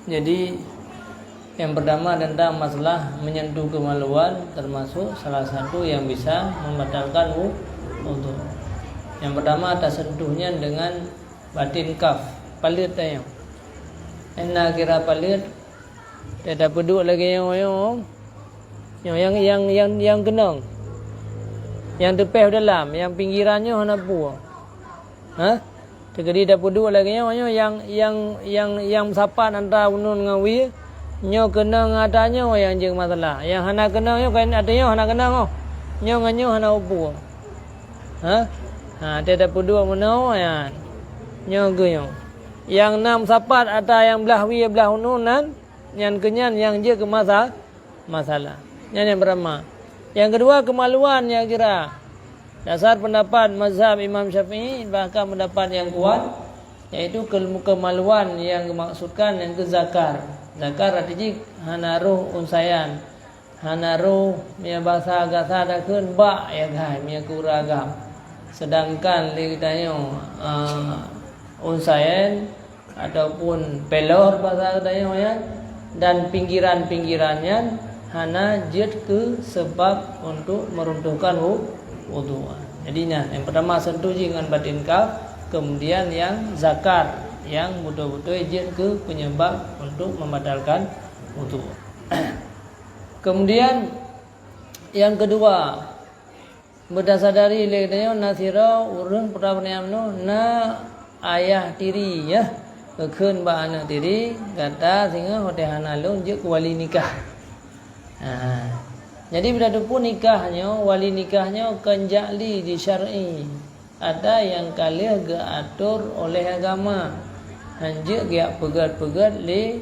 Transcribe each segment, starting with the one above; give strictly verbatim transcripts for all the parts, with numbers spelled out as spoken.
Jadi, yang pertama tentang masalah menyentuh kemaluan, termasuk salah satu yang bisa membatalkan wu-, wudhu. Yang pertama, tasentuh nyan dengan batin kaf, paleuet tanyoe. Ena kira paleuet, teuh tapeuduek lagèe nyoe, nyoe. Nyoe nyang, nyang, nyang, nyang keunong. Nyang teupéh dalam, nyang pinggiran nyoe hana peue. Ha? Teukeudi tapeuduek lagèe nyoe, nyoe nyang, nyang, nyang, nyang meusapat antara uneun ngon wie, nyoe keunong ngon ata nyoe nyang jeuet masalah. Nyang hana keunong nyoe, kan ata nyoe hana keunong, oh. Nyoe ngon nyoe hana peue. Ha? Ha, teuh tapeuduek meunoe nyan. Nyoe geuh nyoe. Nyang na meusapat ata nyang blah wie blah uneun nan, nyan keuh nyan nyang jeuet keu masa-, masalah. Nyan nyang pertama. Nyang keudua, kemaluan nyang kira. Dasar pendapat mazhab Imam Syafi'i, bahkan pendapat nyang kuat, yaitu ke-, kemaluan nyang dimaksudkan nyang keu zakar. Zakar arti jih hana roh unsaian. Hana roh, meunyo basa gasa takheun bak, ya kan, meunyo keu ureueng agam. Sedangkan lé geutanyoe, eh, unsaian ataupun pelor basa geutanyoe nyan, dan pinggiran-pinggiran nyan hana jeuet keu sebab untuk meruntuhkan wu-, wudhu. Jadi nyan, yang pertama sentuh jih ngon batin kaf, kemudian yang zakar, yang beutôi-beutôi jeuet keu penyebab untuk membatalkan wudhu. Kemudian, yang kedua, beutasadari lé geutanyoe na sidroe ureueng putra peuneuk nyoe na ayah tiri, ya, geukheun bak aneuk tiri, "Gata singoh watèe hana lôn jeuet keu wali nikah." Ha. Jadi, beutateupeue nikah nyoe, wali nikah nyoe kon jak li di syar'i. Ata nyang ka lheueh geuatur oleh agama, hán jeuet geujak peugét-peugét lé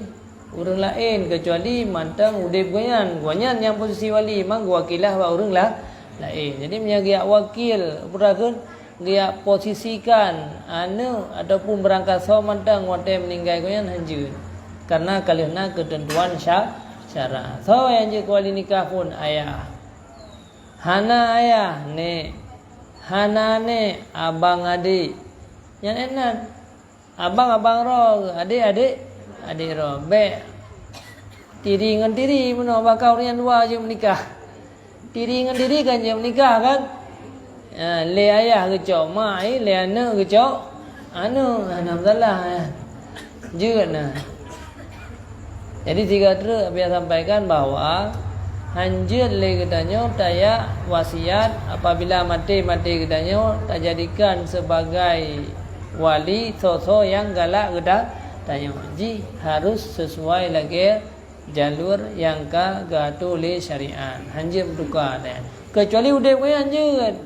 ureueng laén, keucuali mantong udeb gobnyan. Gobnyan nyang posisi wali, memang geuwakilah bak ureueng la-, laén. Jadi, meunyoe geujak wakil, peue takheun, geujak posisikan aneuk ataupun beurangkasoe mantong watée meuninggai gobnyan, hán jeuet. Kareuna ka lheueh na keuteuntuan sya-, syara. Soe nyang jeuet keu wali nikah phon ayah. Hana ayah, nék. Hana nék, abang adék. Nyan ék nan. Abang-abang droe, adék-adék, adék droe. Bék tiri ngon tiri meunoe, bahkan ureueng nyang dua jeuet meunikah. Tiri ngon tiri kan jeuet meunikah kan? Ha, lé ayah geucok mak, eh, lé aneuk geucok aneuk. Ha, na masalah, eh. Jeuet na. Jadi, sigoe treuk Abuya sampaikan bahwa hán jeuet lé geutanyoe tajak wasiat apabila maté-maté geutanyoe tajadikan sebagai wali soe-soe nyang galak geuta-, tanyoe. Jih harus sesuai lagée jalur nyang ka geuatoe lé syariat. Hán jeuet meutuka, keucuali udeb gobnyan jeuet.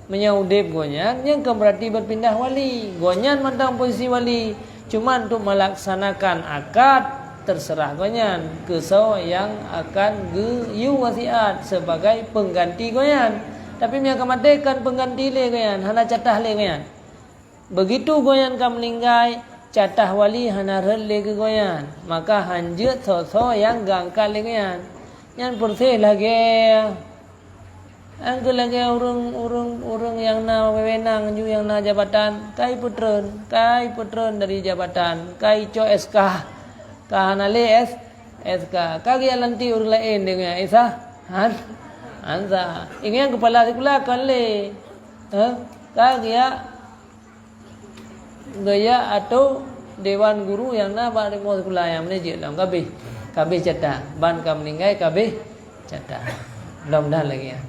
Meunyoe udeb gobnyan, nyan kon beurati beupindah wali. Gobnyan mantong posisi wali, cuma untuk melaksanakan akad, terserah gobnyan keusoe nyang akan geuyue wasiat sebagai peungganti gobnyan. Tapi meunyoe ka maté, kon peungganti lé gobnyan, hana catah lé gobnyan. Beugitu gobnyan ka meuninggai, catah wali hana rhot lé keu gobnyan, maka hán jeuet soe-soe nyang geuangkat lé gobnyan. Nyan peureséh lagée Nyang keu lagée ureuëng, ureuëng, ureuëng nyang na wewenang, ju nyang na jabatan, kai peutreun, kai peutreun dari jabatan, kai cok S K, ka hana lé S, S K. Ka geujak lantik ureuëng laén deungon S K. Han, han sa. Ingat kepala sekolah kon lé. Hah? Ka geujak Geujak atô dewan guru nyang na bak rumoh sikula nyang meunan jeuet lom kabeh. Kabeh catat. Ban ka meuninggai kabeh catat. Mudah-mudahan lagée nyan.